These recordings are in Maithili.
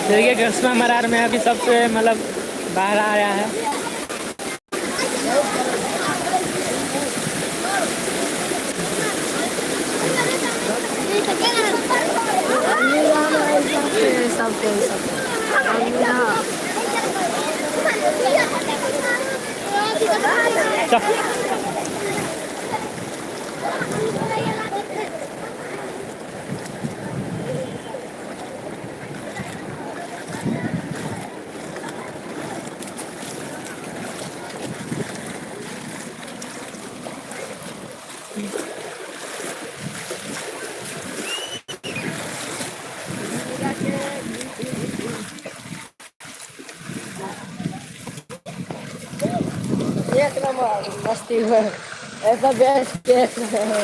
देखिए कस्बा मरार में अभी सबसे मतलब बाहर आया है। सबके सब। चल। एक नंबर मस्ती हुए, ऐसा बेस्ट केस है।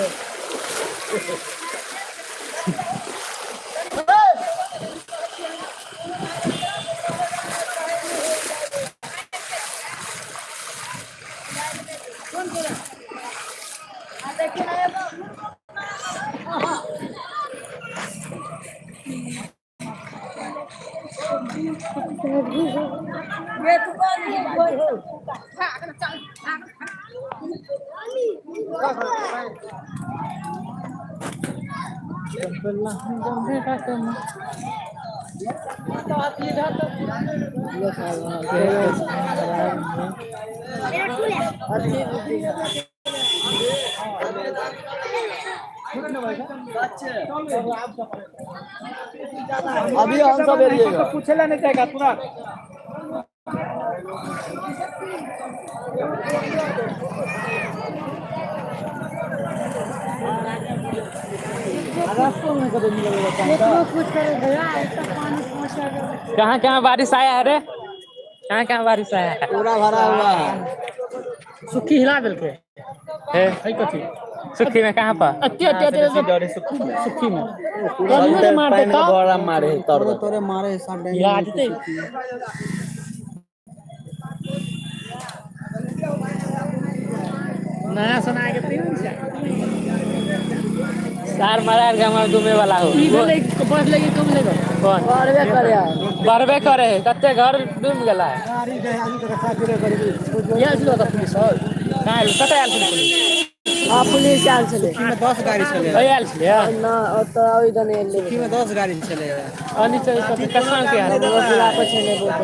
अभी हम सब एलिएगा। पूछेला नहीं जाएगा तुरंत। कहाँ कहाँ बारिश आया है रे? कहाँ कहाँ बारिश आया है? पूरा भरा हुआ है। सुखी हिला देलके है। कथी सुखी में कहाँ पर? अत्य अत्य अत्य सुखी में मारे मारे तर तोरे मारे साथ। हिला देते। नया सुना के तीन सार मारा के हमर डूबे वाला हो। बढ़ लगे कम लेगा। कौन बढ़बे करे। बढ़बे करे है, कते घर डूब गेला है। आयल छलै ओतऽ पुलिस सब। कहाँ आयल? कतऽ आयल छलै पुलिस? हँ, पुलिस आयल छलै। में 10 गाड़ी छलै। ओहि आयल छलै? ना, ओतऽ ओहि दने एलै। में 10 गाड़ी छलै। और नीचे कथी कसमा के आयल? रोड पर छलै बहुत।